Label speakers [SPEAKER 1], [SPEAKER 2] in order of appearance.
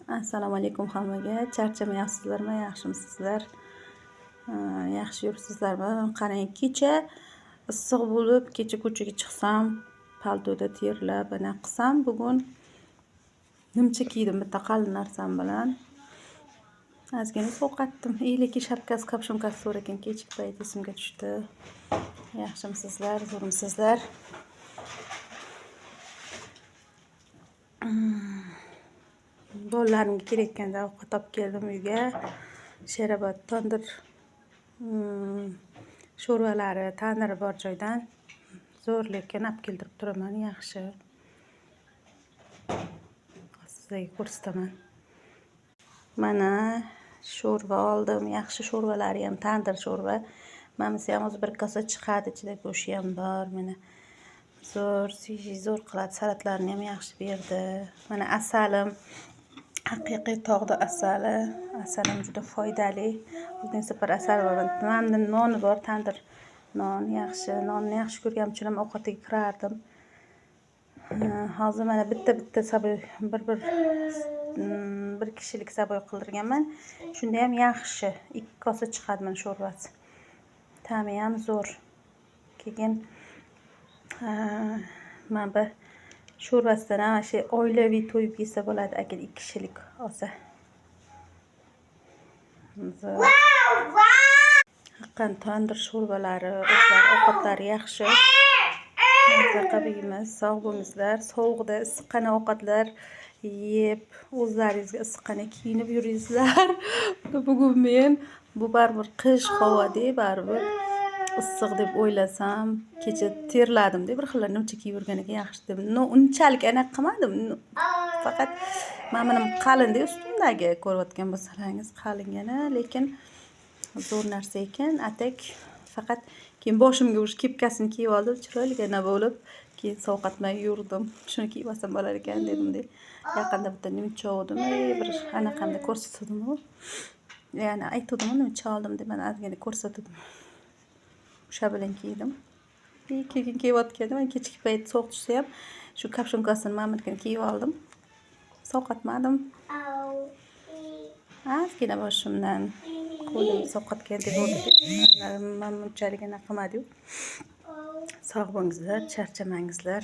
[SPEAKER 1] Assalomu alaykum hammaga. Charchamayapsizlarmi? Yaxshimisizlar? Yaxshi yuribsizlarmi? Qarang, kecha issiq bo'lib, kecha ko'chaga chiqsam, paltoda terlab, ana qilsam, bugun nimcha kiydim bitta qalin narsam bilan. Ozgina sovqatdim. Lekin shapkasi, kapshonkasi zo'r ekan. Kechki payt esimga tushdi. Yaxshimisizlar? Zo'rmisizlar? Bolalarimga kerak ekanda ovqat olib keldim uyga. Sherobod tandir sho'rvalari, tandiri bor joydan. Zo'r, lekin olib keltirib turaman, yaxshi. Sizlarga ko'rsataman. Mana sho'rva oldim, yaxshi sho'rvalari ham tandir sho'rva. Mana ham o'zi bir kosa chiqadi, ichida go'shti ham bor. Mana zo'r, zo'r qiladi, salatlarni ham yaxshi berdi. Mana asalim, haqiqiy tog'da asali. Asalim juda foydali. Oldin safar asal bor. Mana noni bor, tandir non yaxshi. Nonni yaxshi ko'rganim uchun ham ovqatiga kirardim. Hozir mana bitta-bitta saboy, bir kishilik saboy qildirganman. Shunda ham yaxshi. 2 kosa chiqadi mana sho'rvasi. Ta'mi ham zo'r. Keyin mana bu sho'rvasidan ham shu oilaviy to'yib yesa bo'ladi agar 2 kishilik olsa. Zo'r. Haqqan tandir sho'rvalari, o'tlar, ovqatlari yaxshi. Mazza qilib yeymiz. Sog' bo'lingizlar. Sovuqda issiqqina ovqatlar yeb, o'zlaringizga issiqqina kiyinib yuringizlar. Bugun men bu baribir qish havoda, baribir issiq deb o'ylasam, kecha terladim deb bir xil nimcha kiyib yurganiga yaxshi deb. No, unchalik anaqa qilmadim. Faqat mana buni qalin-da ustimdagi ko'rayotgan bo'lsalaringiz qalingina, lekin zo'r narsa ekan. Atak faqat keyin boshimga ush kepkasini kiyib oldim, chiroyligina bo'lib, keyin sovqatmay yurdim. Shuni kiyib olsam bo'lar ekan dedim-da. Yaqinda bitta nimcha oldim, bir anaqamda ko'rsatdim-u. Ya'ni aytdim, nimcha oldim deb mana ozgina ko'rsatdim. O'sha bilan kiydim. Keyin kiyayotgandim, men kechki payt sovuq tushsa ham shu kapshonkasini mana kiyib oldim. Sovqatmadim. Ozgina boshimdan qo'lim sovqatgan deb bo'ldi. Men bunchalik anaqa qilmadi-yu. Sog' bo'lingizlar, charchamangizlar.